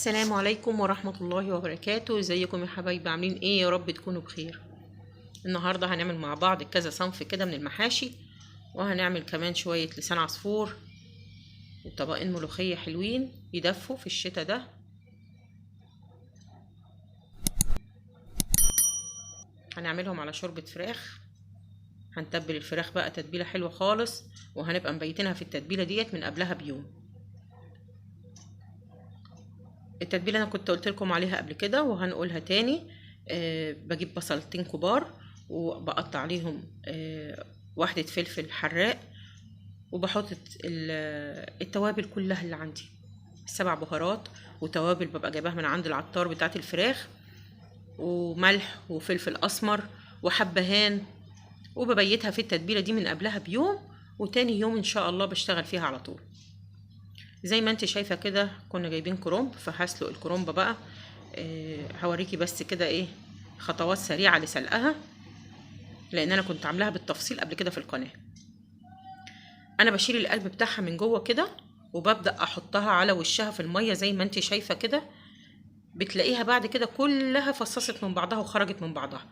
السلام عليكم ورحمة الله وبركاته. ازيكم يا حبايبي، عاملين ايه؟ يا رب تكونوا بخير. النهاردة هنعمل مع بعض كذا صنف كده من المحاشي، وهنعمل كمان شوية لسان عصفور وطبقين ملوخية حلوين يدفوا في الشتاء ده. هنعملهم على شوربة فراخ. هنتبل الفراخ بقى تتبيلة حلوة خالص، وهنبقى مبيتينها في التتبيلة ديت من قبلها بيوم. التتبيله انا كنت قلت لكم عليها قبل كده وهنقولها تاني. بجيب بصلتين كبار وبقطع عليهم واحدة فلفل حراق، وبحط التوابل كلها اللي عندي، 7 بهارات وتوابل ببقى جايباها من عند العطار بتاعه الفراخ، وملح وفلفل اسمر وحبهان، وببيتها في التتبيله دي من قبلها بيوم، وتاني يوم ان شاء الله بشتغل فيها على طول. زي ما انت شايفه كده كنا جايبين كرنب، فهسلق الكرنب بقى. هوريكي بس كده ايه خطوات سريعة لسلقها، لان انا كنت عاملاها بالتفصيل قبل كده في القناة. انا بشيل القلب بتاعها من جوه كده، وببدا احطها على وشها في المية زي ما انت شايفه كده. بتلاقيها بعد كده كلها فصصت من بعضها وخرجت من بعضها.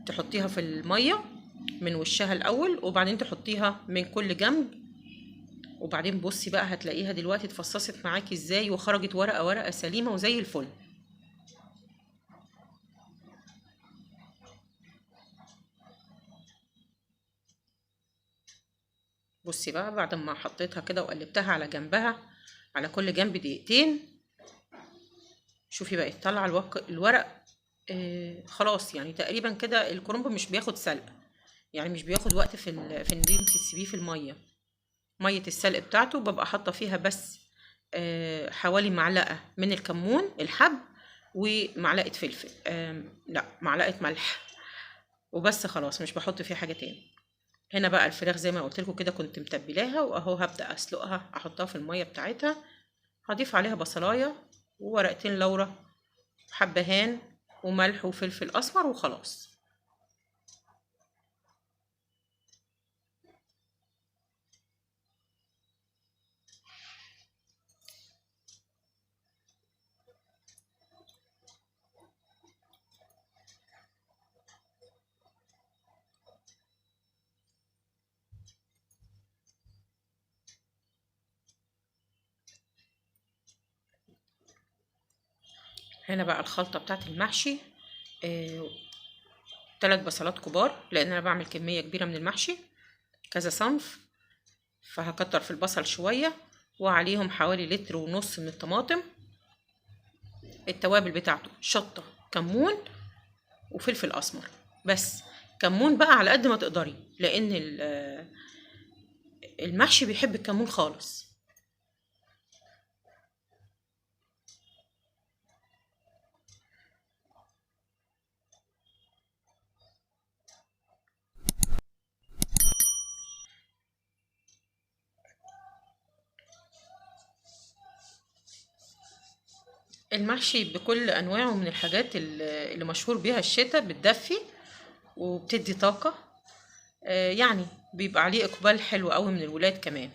تحطيها في المية من وشها الاول، وبعدين تحطيها من كل جنب، وبعدين بصي بقى هتلاقيها دلوقتي اتفصصت معاكي ازاي وخرجت ورقة ورقة سليمة وزي الفل. بصي بقى بعد ما حطيتها كده وقلبتها على جنبها على كل جنب دقيقتين، شوفي بقى طلع الورق. خلاص يعني تقريبا كده الكرنب مش بياخد سلق، يعني مش بياخد وقت في ان انت تسيبيه في المية. مية السلق بتاعته ببقى حاطه فيها بس حوالي معلقه من الكمون الحب، ومعلقة فلفل، لا معلقه ملح وبس، خلاص مش بحط فيها حاجة تاني. هنا بقى الفراخ زي ما قلت لكم كده كنت متبلاها، واهو هبدا اسلقها، احطها في المية بتاعتها. هضيف عليها بصلايه وورقتين لورا وحبهان وملح وفلفل اسمر وخلاص. هنا بقى الخلطة بتاعت المحشي، 3 بصلات كبار، لان انا بعمل كمية كبيرة من المحشي كذا صنف، فهكتر في البصل شوية، وعليهم حوالي 1.5 لتر من الطماطم. التوابل بتاعته شطة، كمون، وفلفل اسمر بس. كمون بقى على قد ما تقدري، لان المحشي بيحب الكمون خالص. المحشي بكل انواعه من الحاجات اللي مشهور بيها الشتاء، بتدفي وبتدي طاقة، يعني بيبقى عليه اقبال حلو قوي من الولاد كمان.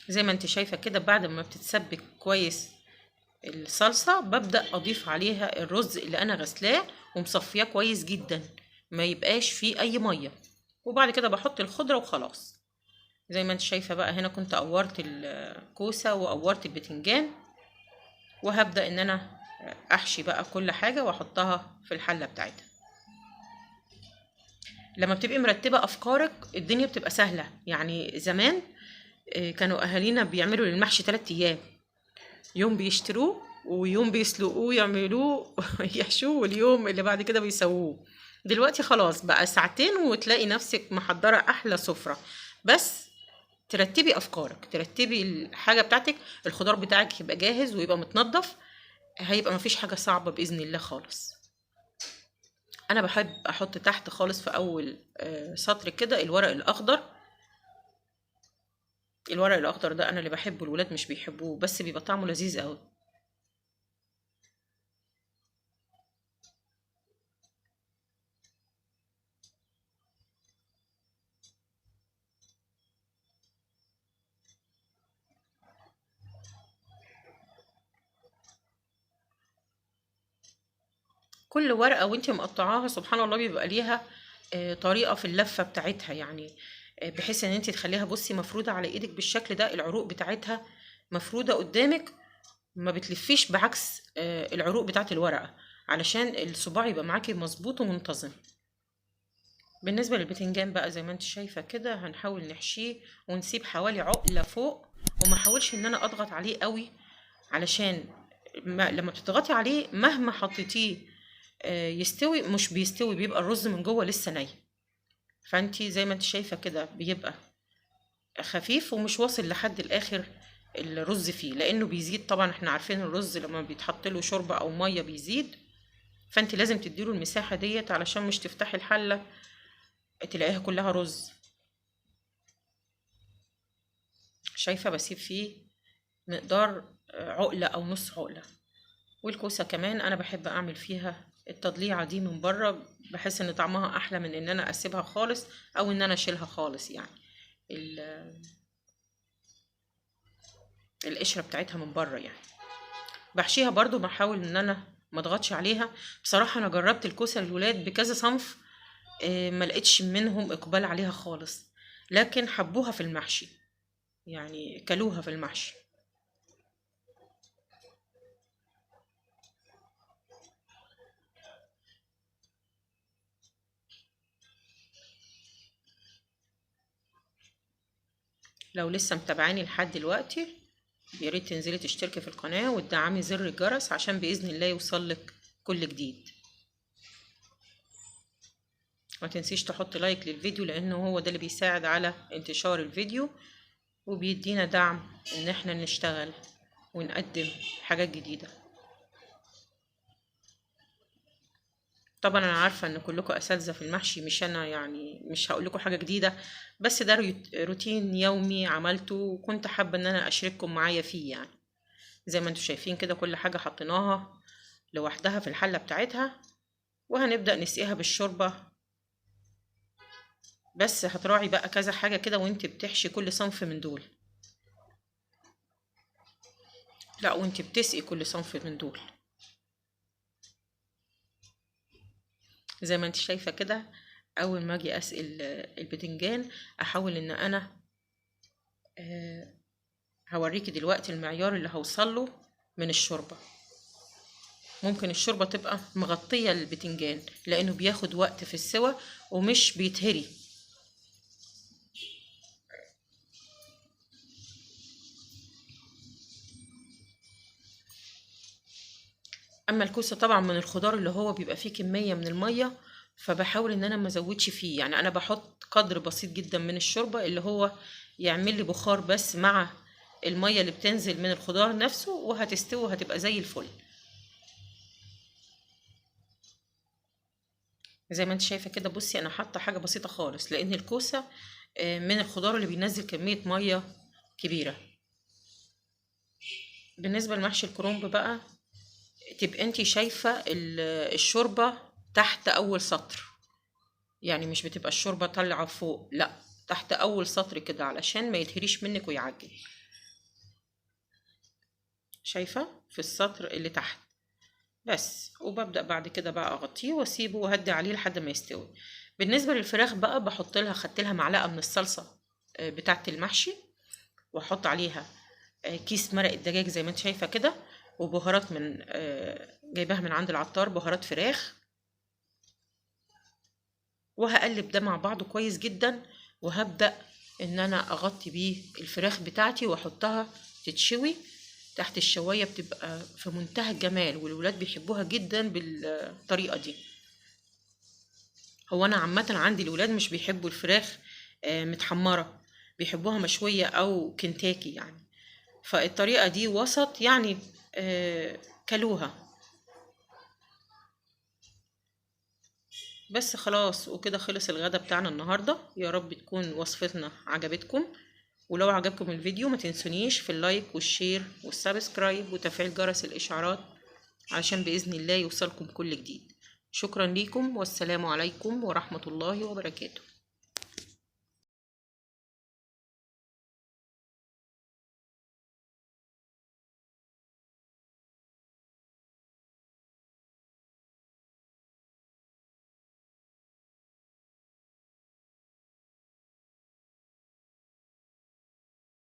زي ما انت شايفة كده بعد ما بتتسبك كويس الصلصة، ببدأ اضيف عليها الرز اللي انا غسلاه ومصفياه كويس جدا، ما يبقاش فيه اي مية، وبعد كده بحط الخضرة وخلاص. زي ما انت شايفة بقى هنا كنت قورت الكوسة وقورت البتنجان، وهبدأ ان انا احشي بقى كل حاجة واحطها في الحلة بتاعتها. لما بتبقي مرتبة افكارك الدنيا بتبقى سهلة. يعني زمان كانوا اهالينا بيعملوا للمحشي 3 ايام، يوم بيشتروه ويوم بيسلقوه يعملوه يحشوه، واليوم اللي بعد كده بيسووه. دلوقتي خلاص بقى ساعتين وتلاقي نفسك محضرة احلى سفرة. بس ترتبي افكارك، ترتبي الحاجة بتاعتك، الخضار بتاعك يبقى جاهز ويبقى متنضف، هيبقى مفيش حاجة صعبة باذن الله خالص. انا بحب احط تحت خالص في اول سطر كده الورق الاخضر. الورق الاخضر ده انا اللي بحبه، الولاد مش بيحبوه، بس بيبقى طعمه لذيذ قوي. كل ورقة وانت مقطعاها سبحان الله بيبقى ليها طريقه في اللفة بتاعتها، يعني بحيث ان انت تخليها بصي مفروده على ايدك بالشكل ده، العروق بتاعتها مفروده قدامك، ما بتلفيش بعكس العروق بتاعت الورقة، علشان الصباع يبقى معاكي مظبوط ومنتظم. بالنسبة للبتنجان بقى زي ما انت شايفه كده هنحاول نحشيه ونسيب حوالي عقله فوق، وما احاولش ان انا اضغط عليه قوي، علشان لما بتضغطي عليه مهما حطيتيه يستوي مش بيستوي، بيبقى الرز من جوه لسه ني. فانتي زي ما انت شايفه كده بيبقى خفيف ومش واصل لحد الاخر الرز فيه، لانه بيزيد. طبعا احنا عارفين الرز لما بيتحط له شوربة او مية بيزيد، فانت لازم تديله المساحة ديت علشان مش تفتحي الحلة تلاقيها كلها رز. شايفه بسيب فيه مقدار عقله او نص عقله. والكوسه كمان انا بحب اعمل فيها التضليعه دي من بره، بحس ان طعمها احلى من ان انا اسيبها خالص او ان انا اشيلها خالص، يعني القشرة بتاعتها من بره. يعني بحشيها برضو، بحاول ان انا ما اضغطش عليها. بصراحة انا جربت الكوسه للولاد بكذا صنف، ما لقيتش منهم اقبال عليها خالص، لكن حبوها في المحشي، يعني كلوها في المحشي. لو لسه متابعاني لحد دلوقتي يا ريت تنزلي تشتركي في القناة وتدعمي زر الجرس عشان بإذن الله يوصلك كل جديد. ما تنسيش تحط لايك للفيديو، لأنه هو ده اللي بيساعد على انتشار الفيديو وبيدينا دعم إن احنا نشتغل ونقدم حاجات جديدة. طبعا انا عارفه ان كلكم اساتذة في المحشي، مش انا، يعني مش هقول لكم حاجة جديدة، بس ده روتين يومي عملته وكنت حابة ان انا اشارككم معايا فيه. يعني زي ما انتم شايفين كده كل حاجة حطيناها لوحدها في الحلة بتاعتها، وهنبدا نسقيها بالشوربه. بس هتراعي بقى كذا حاجة كده وانت بتحشي كل صنف من دول، لا وانت بتسقي كل صنف من دول. زي ما انت شايفه كده اول ما اجي اسقي البتنجان احاول ان انا هوريكي دلوقتي المعيار اللي هوصله من الشوربة. ممكن الشوربة تبقى مغطيه البتنجان لانه بياخد وقت في السوى ومش بيتهري. اما الكوسه طبعا من الخضار اللي هو بيبقى فيه كمية من المية، فبحاول ان انا ما ازودش فيه، يعني انا بحط قدر بسيط جدا من الشوربة اللي هو يعمل لي بخار بس مع المية اللي بتنزل من الخضار نفسه، وهتستوي وهتبقى زي الفل. زي ما انت شايفه كده بصي انا حاطه حاجة بسيطة خالص، لان الكوسه من الخضار اللي بينزل كمية مية كبيرة. بالنسبة لمحشي الكرنب بقى، تبقى انت شايفه الشوربة تحت اول سطر، يعني مش بتبقى الشوربة طالعه فوق، لا تحت اول سطر كده علشان ما يتهريش منك ويعجن. شايفه في السطر اللي تحت بس. وببدا بعد كده بقى اغطيه واسيبه وهدي عليه لحد ما يستوي. بالنسبة للفراخ بقى بحط لها، خدت لها معلقه من الصلصه بتاعه المحشي، واحط عليها كيس مرق الدجاج زي ما انت شايفه كده، وبهارات من جايباها من عند العطار، بهارات فراخ، وهقلب ده مع بعضه كويس جدا. وهبدأ ان انا اغطي بيه الفراخ بتاعتي واحطها تتشوي تحت الشواية، بتبقى في منتهى الجمال والولاد بيحبوها جدا بالطريقة دي. هو انا عامة عندي الولاد مش بيحبوا الفراخ متحمرة، بيحبوها مشوية او كنتاكي يعني، فالطريقة دي وسط يعني كلوها بس خلاص. وكده خلص الغدا بتاعنا النهاردة. يا رب تكون وصفتنا عجبتكم، ولو عجبكم الفيديو ما تنسونيش في ال like وال share وال subscribe وتفعيل جرس الإشعارات علشان بإذن الله يوصلكم كل جديد. شكرا ليكم والسلام عليكم ورحمة الله وبركاته.